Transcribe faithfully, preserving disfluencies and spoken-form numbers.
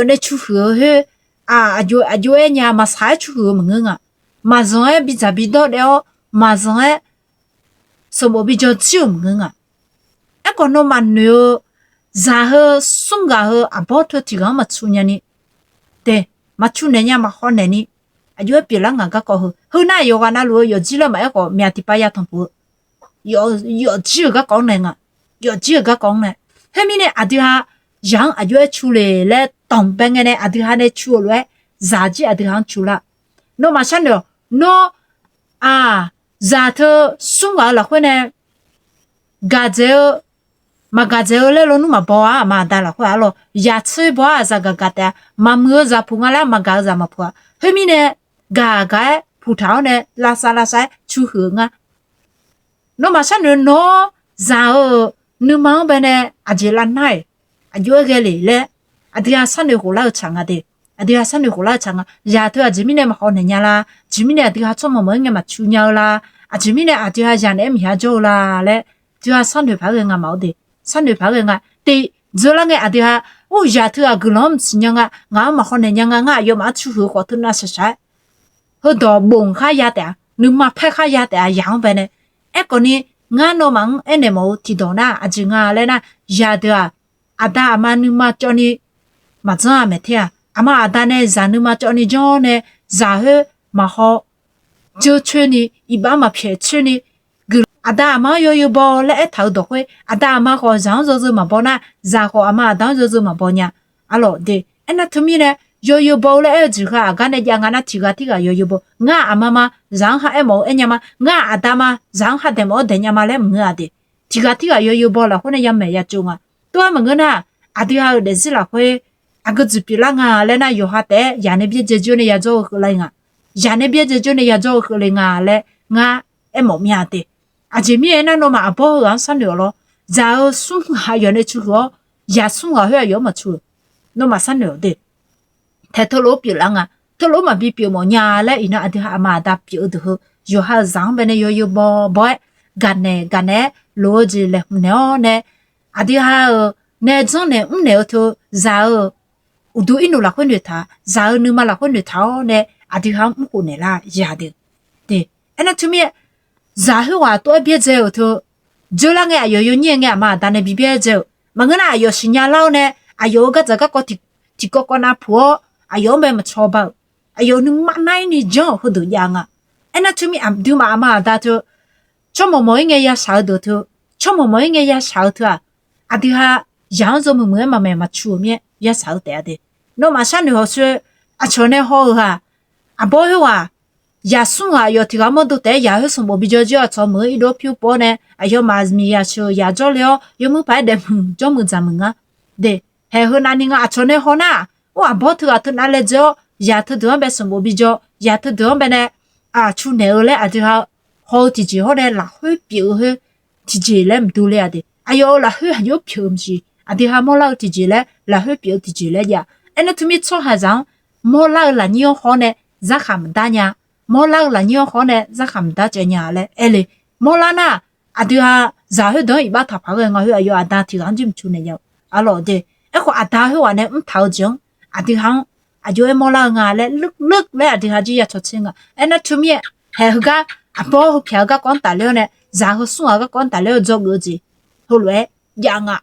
Aqyawf nae cu huiq-eu khoer, aq, aqjox-aer nya maqsaq-aer cu huiq-eu maqngeur nga. Maqzanq-aer bidzaq bidawr daef-awr, maqzanq-aer sanqbof bijawr jir-euq maqngeur nga. Aerkhawf, nawmaf noeq-eu zaq heu smr ghaq heu aqbawr teu tiq ghaq-anr maqcu nya ni, de, maqcu naeq nya maqhaw naeq ni, aqjox-aer pyeuflar ngaq garkawv heu, heu nar yawqghaq navluf-eu yawfjir laer maqaer khawf, myaq tiqpav ya tanqpuq-eu yawfjir-euq garkawv-anr nae nga. Yawfjir-euq garkawv-anr nae. Khoermirnae, aqdui ha zaq-anr aqjox-aer cu le laer tanq bae ngae nae aqdui ha nae cu-eu lof-aer, zaq jir aqdui ha-anr cu lar. Nawmaf sharnoeq-awq. Nawr, aq, zaq teu smr ghaq-eu lafkhoer nae gaqdzaeq-eu, maqgaqdzaeq-eu laer lawnmr maqbaw-a. Aqma aqda lafkhoer-aq arlawq, yaqtser baw-ar, aqzaq gaq gaq taef-a. Maqmuiq-eu zaq puq nga laer maqgaq-eu zaq maqpuq-a. Khoermirnae, gaq gaq-aer puq taq-awr nae lavsav lavsav-aer cu huiq-eu ngar. Nawmaf sharnoeq nawr zaq-euq nuima-anr bae nae aqjeq lavnar-iq aqjox-aer ghae le laer, aqdui ha sharnoeq khof lar-eu tsaq nga de. Aqdui ha sharnoeq khof lar-eu tsaq nga. Zaq teu aqjeq mirnae maqhaw naeq nya la? Aqjeq mirnae aqdui ha tsawrmawq mawq-aer ngae maqcu nya-eu la? Aqjeq mirnae aqdui ha zaq naeq-aer miqya jawr-eu la laer, aqdui ha sharnoeq paq-aer ghae nga maqaer de. Sharnoeq paq-aer ghae nga. Tiq, dzeurlar ngae aqdui ha, or, zaq teu-aq guiqlanq-anr maqsiq nya nga, ngaq-anr maqhaw naeq nya nga, ngar aqyawfmaf-anr cu huiq-eu khawf teu nav shaq shaq-aer, heudawq bof khar ya taef-a, nuima paer khar ya taef-a, zaq-anr bae nae. Aerkhawf ni, ngar nawmaf-anr aernaeq mawf-eu tiqdawq nar aqjeq nga laer nar, zaq deuq-aq, aqda aqma nuima cawv ni maqdzanr-a maeq ter-aq, aqma aqda nae zaq nuima cawv ni janr-awr nae, zaq khoer maqhaw dzeur coer ni, iqbax maqpyaeq coer ni, guiqlanq aqda aqma-anr yawzeu baw laer aertaq-eu dawq khoer, aqda aqma khawf zaq-anr yawzeu maqbaw nar, zaq khawf aqma aqda-anr yawzeu maqbaw nya. Arlawq de, aernar teumirnae, yawzeu baw-eu laer aer-eu jeq heu-aq gar nae jav nga nar, tiq ghaq tirghaq yawzeu baw. Ngar aqma ma zaq-anr ha aermawf-eu aernya ma, ngar aqda ma zaq-anr ha daeq mawf-awr daeq nya ma laer maqngeur-a de. Tiq ghaq tirghaq yawzeu baw lafkhoer nae yamaeq ya tsov nga. Tov-aer maqngeur nar, aqdui ha-euq daefzir lafkhoer aqgeu jeq pyeuflar nga laer nar, yawqha taef-aer zaq nae byaerdzae jawr nae yajawr-eu keuvle nga. Zaq nae byaerdzae jawr nae yajawr-eu keuvle nga laer ngar aermawf mir-a de. Aqjeq mirnae aernar, nawmaf aqbawr heughaq-anr sharnoeq-awq lawr. Zaq-eu smr ghaq aqyawf nae cu huiq-awr, zaq smr ghaq khoer aqyawf-anr maqcu-euq. Nawmaf sharnoeq-awq de. Taeq teulof-aer pyeuflar nga. Teulof-aer maqbi pyeuf mawf nya laer iqnan aqdui ha aqma aqda pyeuf-eu deuq heu, yawqha-euq zaq-anr bae nae yawzeu baw baw-aer, gaqnaeq gaqnaeq-aer loq-eu jeq laeqhmq naeq-awr nae, aqdui ha-euq nae janrnaeq mrnaeq-eu teu, zaq-euq uqduq irnuq lafkhoer noeqtaq, zaq-eu nuima lafkhoer noeqtaq-awr nae, aqdui ha-anr mrkhof naeqlar ya de. De, aernar teumirnae, zaq khoerghaq tov-aer byaerdzae-euq teu, dzeurlar ngae aqyawf yawnyir-aer ngae aqma aqda nae bi byaerdzae-euq maqngeur nar, aqyawf siqnya lar-awr nae, aqyawf-euq gardzaq garkawv tiqkawv kawv nav puq-awr, aqyawf-anr bae maqcaw ba-euq, aqyawf nuima nar-ir ni janr-euq heudeuq jav nga. Aernar teumirnae aqduimaf aqma aqda teu, tsawrmawq mawq-ir ngae yashaq-eu deuq teu, tsawrmawq mawq-ir ngae yashaq-eu teu-aq, aqdui ha zaq-anr yawmuiq muiq-aer maqmaeq maqcu-euq mir-aer yashaq-eu taef-a de. Nawmaf sharnoeq hawshoe, aqcawq nae haw-euq-aq, aqbawr khoerghaq, zaq smr ghaq aqyawf tiq ghaq mawrdo taef-aer zaq khoer sanqbof bijawr jir-awr, aqcawq meuq-eu irdov pyur pov-awr nae, aqyawfmaf miqyaq sheuq-eu yaq jawrle-awr, yawmuiq paq-aer daefmuiq jawrmuiq dzaqmuiq ngar. De, haeq heu navni nga aqcawq nae haw nar, or, aqbawr teughaq teunav laedzae-awr, zaq teudeuq-anr bae sanqbof bijawr, zaq teudeuq-anr bae nae aqcu naeq-eu laer aqdui ha haw-eu tiqjeq hawr nae lafkhoer pyeuf-eu khoer tiqjeq laer maqdur ler-a de. Aqyawf-euq lafkhoer aqjox pyeuf-eu maqsiq, aqdui ha mawrlar-eu tiqjeq laer, lafkhoer pyeuf-eu tiqjeq laer jav. Aernar teumirnae tsawrhaqzaq-anr mawrlar-eu lafnyir-anr haw-awr nae zarkhaq maqdar nya. Mawrlar-eu lafnyir-anr haw-awr nae zarkhaq maqdar caev nya laer aer le. Mawrlar nar, aqdui ha zaq khoerdeuq-anr iqbax taqpaq ghae nga khoer aqyawf aqda tiq ghaq-anr jir maqcu naeq nya-eu. Arlawq de, aerkhawf aqda khoerghaq nae mrtaq-eu jeq-anr aqdui ha-anr aqjox-aer mawrlar-eu nga laer leuq leuq laer aqdui ha jir ya cawtser nga. Aernar teumirnae, haeq heugar aqbawr heu pyaq-eu garkawv-anr tafler-awr nae, zaq heu smr ghaq-eu garkawv-anr tafler-awr dzawgeuf-eu jeq heulof-aer jav nga.